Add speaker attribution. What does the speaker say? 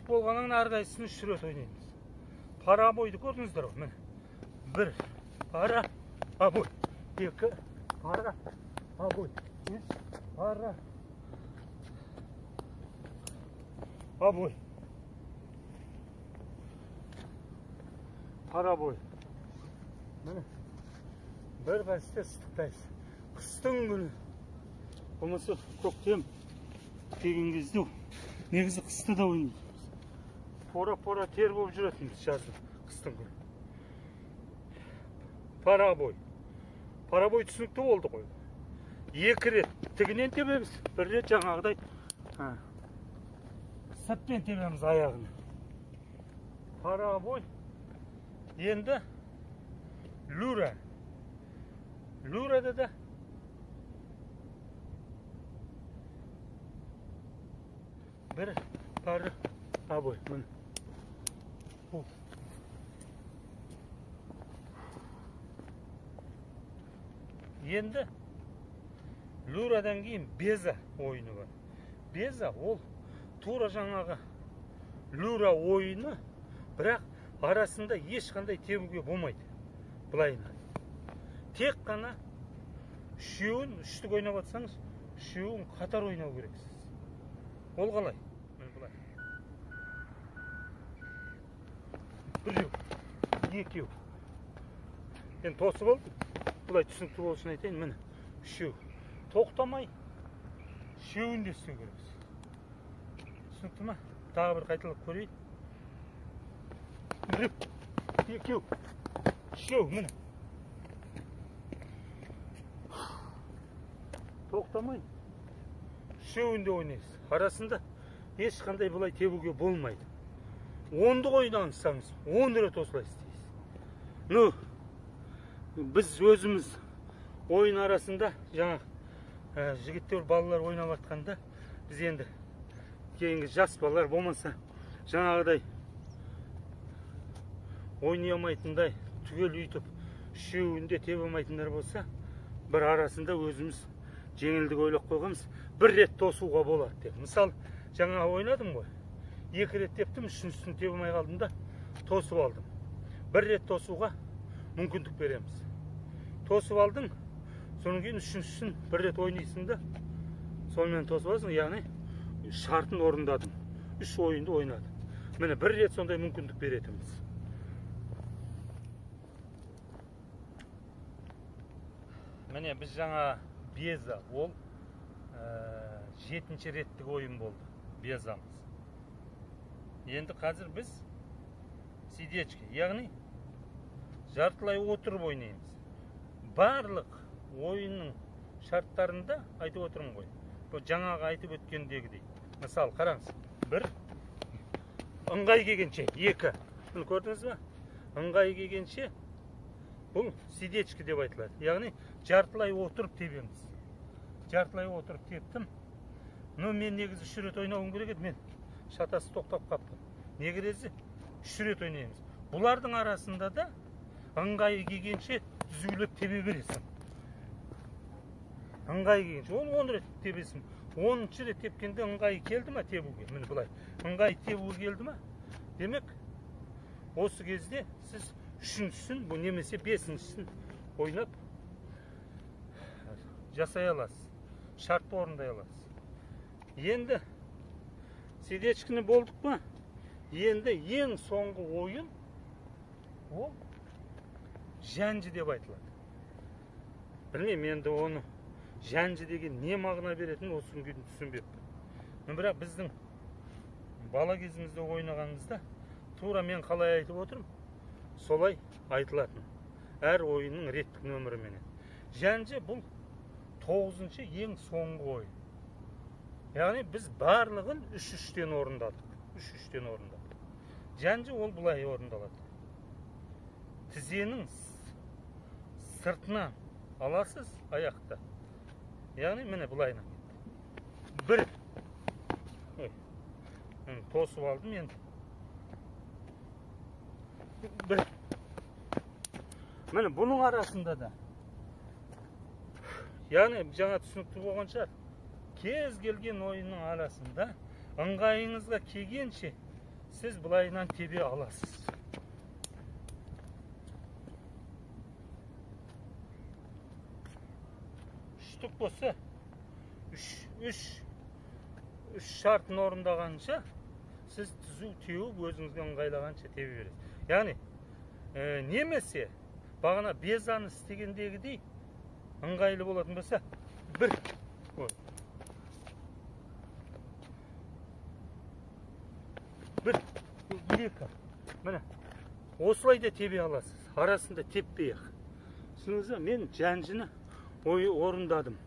Speaker 1: болғаннан кейін әрқайсысын 3 рет ойнаймыз. Парабойды көрдіңіздер ғой, міне. 1 пара обой, 2 пара обой, 3 пара обой. Парабой. Міне. Бір бәсте ыстықтайсыз. Қыстың күні, болмаса көктем келген кезде, негізі қыста да ойнаймыз. Пора-пора тер болып жүретінбіз жазда, қыстың күні. Парабой. Парабой түсінікті болды ғой. 2 рет тігінен тебеміз, 1 рет жаңағыдай сыртпен тебеміз аяғын. Парабой. Енді люра. Люрада да 1 пара обой. Міне. Бұл. Енді люрадан кейін беза ойыны бар. Беза ол тура жаңағы люра ойыны, бірақ арасында ешқандай тебуге болмайды. Былайына. Тек қана үшеуін үштік ойнап атсаңыз, үшеуін қатар ойнау керексіз. Ол қалай? Міне былай. 1, 2. Енді тосып алдым. Былай түсінікті болу үшін айтайын, міне үшеу. Тоқтамай үшеуін де істеу керексіз. Түсінікті ма? Тағы бір қайталап көрейін. 1, 2, 3, міне. Тоқтамай үшеуін де ойнайсыз. Арасында ешқандай былай тебуге болмайды. Ондық ойнасаңыз, 10 рет осылай істейсіз. Ну, біз өзіміз ойын арасында жаңа жігіттер, балалар ойнап жатқанда, біз енді кейінгі жас балалар болмаса жаңағыдай ойнай алмайтындай, түгел үйтіп үшеуін де тебе алмайтындар болса, бір арасында өзіміз жеңілдік ойлап қойғанбыз, 1 рет тосуға болады деп. Мысал, жаңа ойнадым ғой, 2 рет тептім, үшіншісін тебе алмай қалдым да тосып алдым. 1 рет тосуға мүмкіндік береміз. Тосып алдың, содан кейін үшіншісін 1 рет ойнайсың да, сонымен тосып аласың, яғни шартын орындадың. 3 ойынды ойнадың. Міне 1 рет сондай мүмкіндік беретінбіз. Міне біз жаңа беза, ол 7-ші реттік ойын болды, безамыз. Енді қазір біз сидечки, яғни жартылай отырып ойнаймыз. Барлық ойынның шарттарында айтып отырмын ғой. Бұл жаңағы айтып өткендегідей. Мысалы, қараңыз, 1 ыңғай келгенше, 2. Бұны көрдіңіз бе? Ыңғай келгенше бұл сидечки деп айтылады. Яғни жартылай отырып тебеміз. Жартылай отырып тептім. Но мен негізі 3 рет ойнауым керек еді, мен шатасы тоқтап қаптым. Негізі 3 рет ойнаймыз. Бұлардың арасында да ыңғайы келгенше түзулеп тебе бересің. Ыңғайы келгенше, ол 10 рет тебесің. 10-шы рет тепкенде ыңғайы келді ма тебуге? Міне былай. Ыңғайы тебуге келді ма? Демек, осы кезде сіз 3-шісін, бұл немесе 5-шісін ойнап жасай аласыз. Шартты орындай аласыз. Енді сидечкіні болдық па? Енді ең соңғы ойын ол жәнжі деп айтылады. Білмеймін енді оны жәнжі деген не мағына беретінін осы күнге дейін түсінбеппін. Бірақ біздің бала кезімізде ойнағанымызда тура мен қалай айтып отырмын, солай айтылатын. Әр ойынның реттік нөміріменен. Жәнжі бұл 9-шы ең соңғы ойын. Яғни біз барлығын 3-3-тен орындадық. 3-3-тен орындадық. Жәнжі ол былай орындалады. Тізенің сыртынан аласыз аяқты. Яғни міне былайынан кетті. 1. Ой. Тосып алдым енді. 1. Міне бұның арасында да. Яғни жаңа түсінікті болған шығар. Кез келген ойынның арасында ыңғайыңызға келгенше Сіз былайынан тебе аласыз. Үштік болса, үш шартын орындағанша сіз түзу теуіп өзіңізге ыңғайлағанша тебе бересіз. Яғни, немесе бағана безаны істегендегідей ыңғайлы болатын болса, бір, бір, екі, міне, осылай да тебе аласыз, арасында теппей ақ. Түсіндіңіз бе? Мен жанжыны орындадым.